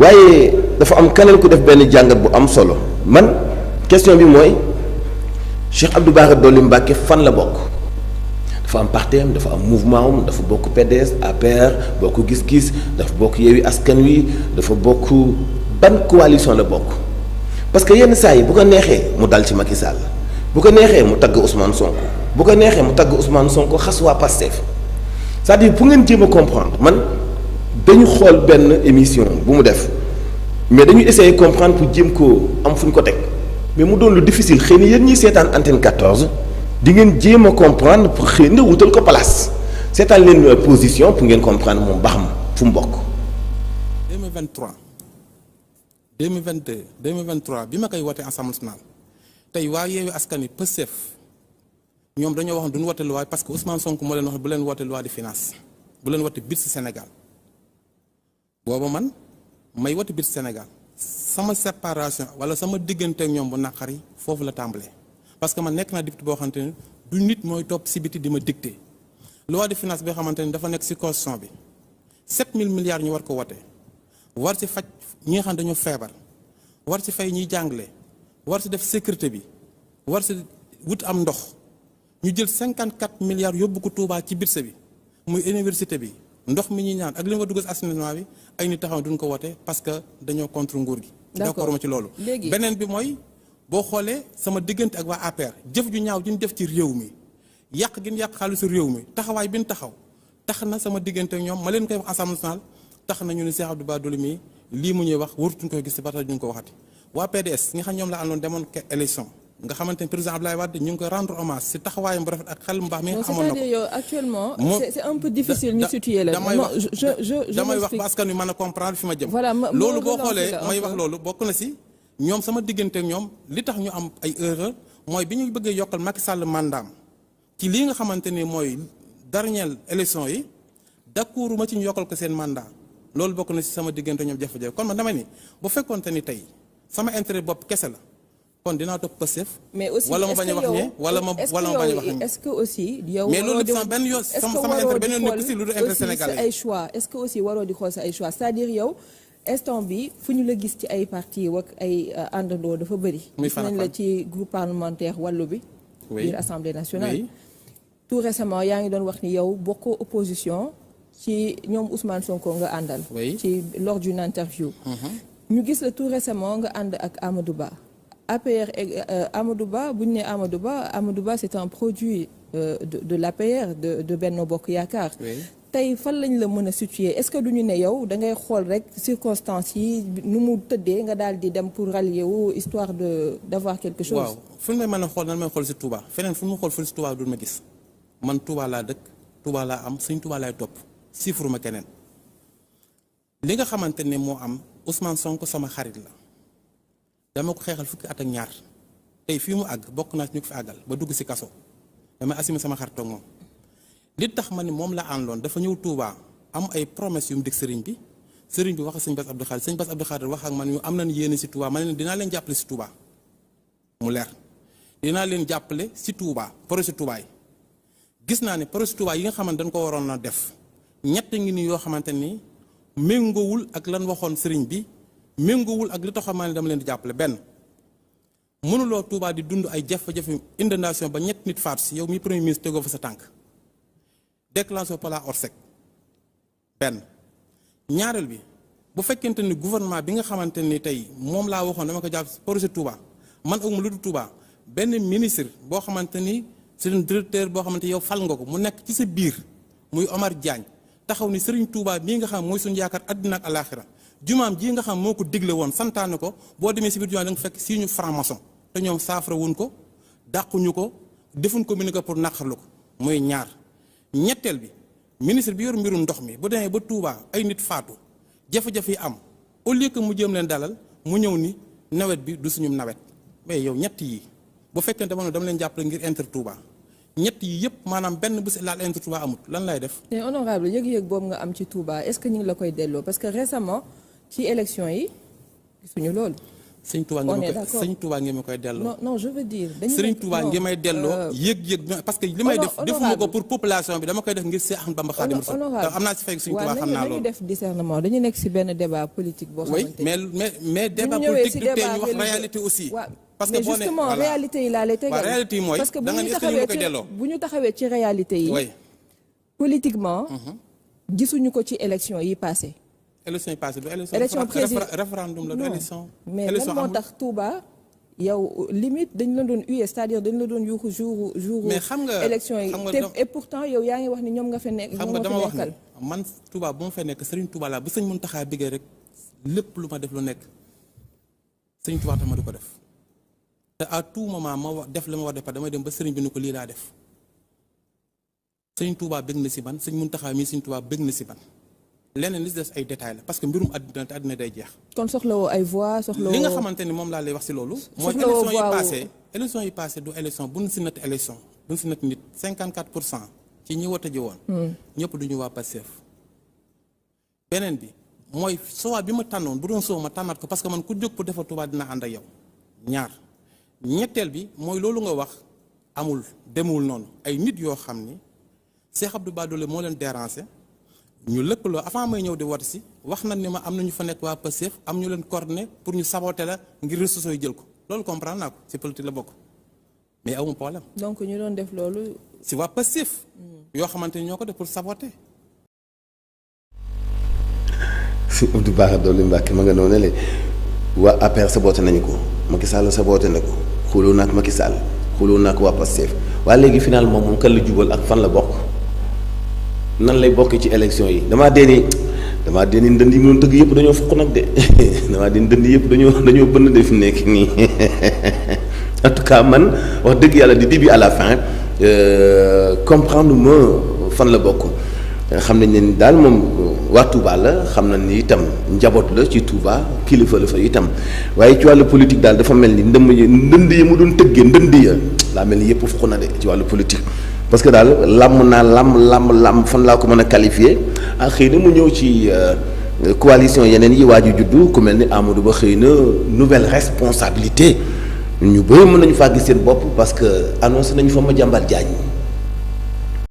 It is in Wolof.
waaye dafa am keneen ku def benn jàngat bu am solo man question bi mooy Cheikh Abdou Bara Dolly Mbacké fan la bokk dafa am partem dafa am mouvement am dafa bokk PDS APR bokk gis-gis dafa bokk Yewwi Askan Wi dafa bokk ban coalition la bokk parce que yenn saa yi bu ko neexee mu dal ci Macky Sall bu ko neexee mu tagg Ousmane Sonko bu ko neexee mu tagg Ousmane Sonko xas waa Pastef c'est-à-dire pour ngeen jéem a comprendre man dañu xool benn émission bu mu def mais dañu essayer comprendre pour jéem koo am fu ñu ko teg mais mu doon lu difficile xëy na yéen ñiy seetaan antenne 14 di ngeen jéem a comprendre pour xëy na wutal ko place seetaan leen position pour ngeen comprendre moom ba xam fu mu bokk. 2023 2022 2023 bi ma koy wootee Assemblée nationale tey waa Yewwi Askan Wi Pastef ñoom dañoo wax duñu wote loi parce que Ousmane Sonko moo leen wax bu leen wote loi de finance bu leen wote budget Sénégal booba man may wote budget Sénégal sama séparation wala sama diggante ak ñoom bu naqari foofu la tàmbalee parce que man nekk naa député boo xamante ne du nit mooy topp si biti di ma dicté loi de finance bi nga xamante ne dafa nekk si constitution bi 7000 milliards ñu war ko wote war si faj ñi nga xam dañoo feebar war si fay ñuy jàngale war si def sécurité bi war si wut am ndox ñu jël 54 milliards yóbbu ko Touba ci budget bi muy université bi ndox mi ñuy ñaan ak li nga dugg si assainissement bi ay nit taxaw duñ ko wote parce que dañoo contre nguur gi. d'accord ma ci loolu. beneen bi mooy boo xoolee sama diggante ak waa APR jëf ju ñaaw ji ñu def ci réew mi yàq gi ñu yàq xaalisu réew mi taxawaay bi ñu taxaw tax na sama diggante ak ñoom ma leen koy wax Assemblée nationale tax na ñu ne Cheikh Abdou Bara Dolly mi lii mu ñuy wax warutuñ koy gis si ba tax duñ ko waxati waa PDS nga xam ñoom la àndoon demoon élection nga xamante ne président Abdoulaye Wade ñu ngi koy rendre hommage si taxawaayam bu rafet ak xel mu baax mi nga xamoon na ko. yow actuellement c'est un peu difficile ñu situer la. damay wax ba askan wi mën a comprendre fi ma jëm. voilà loolu boo xoolee may wax loolu bokk na si ñoom sama diggante ak ñoom li tax ñu am ay erreur mooy bi ñu bëggee yokkal Macky Sall mandaam ci lii nga xamante ni mooy dernière élection yi d'accord ma ci ñu yokkal ko seen mandat loolu bokk na si sama diggante ñoom jafe-jafe kon man dama ni bu fekkoonte ni tey sama intérêt bopp kese la. kon dinaa topp Pastef mais aussi wala ma bañ a wax ñee wala ma bañ a wax ñee est-ce que aussi yow mais loolu sama benn yoon sama intérêt benn yoon nekk aussi lu dul intérêt sénégalais ay choix est-ce que aussi waroo di xool sa ay choix c'est-à-dire yow instant bi fu ñu la gis ci ay parti wak ay àndandoo dafa bëri gis nañ la ci groupe parlementaire wàllu bi biir assemblée nationale tout récemment yaa ngi doon wax ni yow bokkoo opposition ci ñoom Ousmane Sonko nga àndal ci lors d'une interview ñu gis la tout récemment nga ànd ak Amadou Ba APR Amadou Ba bu ñu nee Amadou Ba c'est un produit de l'APR de Benno Bokk Yaakaar. tey fan lañ la mën a situer est-ce que du ñu ne yow da ngay xool rek circonstances yi nu mu tëddee nga daal di dem pour rallier wu histoire d'avoir quelque chose. waaw fu ñu may mën a xool nan may xool si Touba feneen fu mu xool fu si Touba du ma gis man Touba laa dëkk Touba laa am suñ Touba laay topp siifuru ma keneen li nga xamante ne moo am Ousmane Sonko sama xarit la. dama ko xeexal fukki at ak ñaar tey fii mu àgg bokk naa ñu ko fi àggal ba dugg si kaso damay assumer sama xarit ak moom li tax ma ne moom la àndoon dafa ñëw Touba am ay promesses yu mu dig sëriñ bi wax ak sëñ Bass Abdou Khadre sëñ Bass Abdou Khadre wax ak man ñu am nañ yéene si Touba ma ne leen dinaa leen jàppale si Touba mu leer dinaa leen jàppale si Touba projet Touba yi gis naa ne projet Touba yi nga xamante dañ ko waroon a def ñett ngi nii yoo xamante ni méngoowul ak lan waxoon sëriñ bi méngoowul ak li taxaw ne dama leen di jàppale benn mënuloo Touba di dund ay jafe-jafe inondation ba ñett nit faatu si yow mi premier ministre tegoo fa sa tànk déclenché plan Orsec benn ñaareel bi bu fekkente ni gouvernement bi nga xamante ni tey moom laa waxoon dama ko jàpp projet Touba man ak mu lu du Touba benn ministre boo xamante ni c'est un directeur boo xamante yow fal nga ko mu nekk ci sa biir muy Omar Diagne taxaw ni Serigne Touba bii nga xam mooy suñu yaakaar àddina ak alaaxira jumaam ji nga xam moo ko digle woon santaane ko boo demee si biir jumaa da nga fekk si ñu franc-maçon te ñoom saafara wuñ ko dàquñu ko defuñ ko communiqué pour naqarlu ko muy ñaar ñetteel bi ministre bi yor mbirum ndox mi bu demee ba Touba ay nit faatu jafe-jafe yi am au lieu que mu jëm leen dalal mu ñëw ni nawet bi du suñu nawet mais yow ñett yi bu fekkee dama leen jàppale ngir inter Touba ñett yi yëpp maanaam benn bu si laal inter Touba amut lan lay def. mais honorable yëg-yëg boobu nga am ci Touba est-ce que ñu ngi la koy delloo parce que récemment ci élection yi gisuñu loolu. Sëñ Touba ngi ma koy delloo. non je veux dire. Sëriñ Touba ngi may delloo yëg-yëg parce que li may def defuma ko pour population bi dama koy def ngir Seex Ahmadu Bamba Xaadimu Rasuul. am naa si fekk Sëriñ Touba xam naa loolu. dañu def discernement dañu nekk si benn débat politique boo xamante oui mais débat politique du tee ñu wax réalité aussi. parce que mais justement réalité yi laa lay tegal. réalité yi mooy parce que da nga ne est-ce que ñu ma koy delloo. bu ñu taxawee ci réalité yi. politiquement. gisuñu ko ci élection yi passé. élection yi passé du élection référendum la du élection. mais lan moo tax Touba yow limite dañ la doon hué c'est-à-dire dañ la doon yuuxu jour mais xam nga élection yi et pourtant yow yaa ngi wax ni ñoom nga fa nekk. xam nga dama wax ne man Touba bu ma fa nekk Serigne Touba laa bu Sëñ Muntaxa bëggee rek lépp lu ma def lu nekk Serigne Touba tax ma du ko def te à tout moment ma wax def li ma war def damay dem ba Serigne bi ni ko lii laa def Serigne Touba bëgg na si man Sëñ Muntaxa mii Serigne Touba bëgg na si man. leneen li des ay détails la parce que mbirum àddina te àddina day jeex. kon soxlawoo ay voix soxlawoo. li nga xamante ni moom laa lay wax si loolu. mooy élection yi passé du élection bu ñu si natt élection bu ñu si natt nit 54% ci ñi wote ji woon. ñëpp du ñu waa Pastef. beneen bi mooy choix bi ma tànnoon bu doon soo ma tànnaat ko parce que man ku jóg pour defar Touba dina ànd ak yow. ñaar ñetteel bi mooy loolu nga wax amul demul noonu ay nit yoo xam ni Cheikh Abdou Bara Dolly moo leen déranger. ñu lëkkaloo avant may ñëw di wote si wax nañ ni ma am na ñu fa nekk waa Pastef am ñu leen coordonné pour ñu saboter la ngir réseaux sociaux yi jël ko loolu comprendre naa ko ci politique la bokk mais amu problème. donc ñu doon def loolu. si waa Pastef. yoo xamante ni ñoo ko def pour saboter. si Abdou Bara Dolly Mbacké ma nga noonu le waa APR saboté nañu ko Macky Sall saboté na ko xuloo na ak Macky Sall xuloo na ak waa Pastef waaye léegi finalement moom kan la jubal ak fan la bokk. nan lay bokk ci élection yi damaa dee ni ndënd yi mënoon tëgg yëpp dañoo fukk nag de damaa dee ni ndënd yëpp dañoo bënn de fi mu nekk nii en tout cas man wax dëgg yàlla du début à la fin comprendre ma fan la bokk xam nañ ne daal moom waa Touba la xam nañ ni itam njaboot la ci Touba kilifa la fa itam waaye ci wàllu politique daal dafa mel ni ndënd yi mu doon tëggee ndënd ya laa mel ni yëpp fukk na de ci wàllu politique. parce que daal làmm fan laa ko mën a qualifier xëy na mu ñëw ci coalition yeneen yi waaju juddu ku mel ni Amadou Ba xëy na nouvelle responsabilité ñu bëri mën nañu faa gis seen bopp parce que annoncé nañu fa Madiambal Diagne